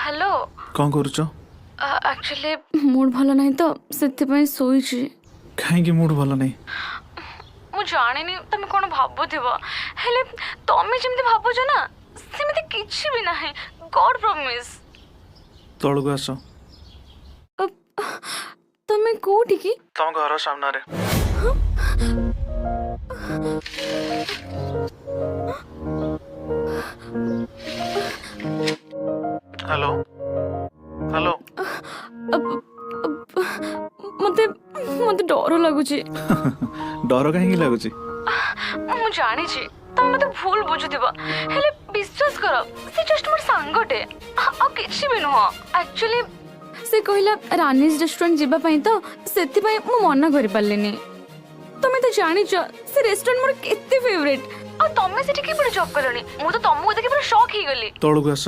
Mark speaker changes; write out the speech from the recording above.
Speaker 1: Hello.
Speaker 2: କ'ଣ କରୁଛ?
Speaker 1: Actually mood ଭଲ ନାହିଁ ତ, ସେଥିପାଇଁ ଶୋଇଛି।
Speaker 2: କାହିଁକି ମୁଡ୍ ଭଲ ନାହିଁ?
Speaker 1: ମୁଁ ଜାଣିନି ତମେ କ'ଣ ଭାବୁଥିବ, ହେଲେ ତମେ ଯେମିତି ଭାବୁଛ ନା, ସେମିତି କିଛି ବି ନାହିଁ। ଗଡ୍ ପ୍ରମିସ୍।
Speaker 2: ତଳକୁ ଆସ।
Speaker 1: ତମେ କୋଉଠି କି?
Speaker 2: ତମ ଘର ସାମ୍ନାରେ। Hello, hello.
Speaker 1: ମତେ ମତେ ଡର ଲାଗୁଛି।
Speaker 2: ଡର କାହିଁକି ଲାଗୁଛି?
Speaker 1: ମୁଁ ଜାଣିଛି ତମେ ମତେ ଭୁଲ ବୁଝୁଥିବ, ହେଲେ ବିଶ୍ୱାସ କର, ସେ ଜଷ୍ଟ ମୋର ସାଙ୍ଗଟେ, ଆଉ କିଛି ବି ନୁହଁ। ଆକ୍ଚୁଆଲି ସେ କହିଲା ରାନୀଜ ରେଷ୍ଟୁରାଣ୍ଟ ଯିବା ପାଇଁ ତ, ସେଥିପାଇଁ ମୁଁ ମନା କରିପାରିଲିନି। ତମେ ତ ଜାଣିଛ ସେ ରେଷ୍ଟୁରାଣ୍ଟ ମୋର କେତେ ଫେଭରେଟ୍। ଆଉ ତମେ ସେଠି କିପରି ଜବ୍ କଲଣି? ମୁଁ ତ ତମକୁ ଦେଖି ପୁରା ଶକ୍ ହେଇଗଲି।
Speaker 2: ତଳକୁ ଆସ।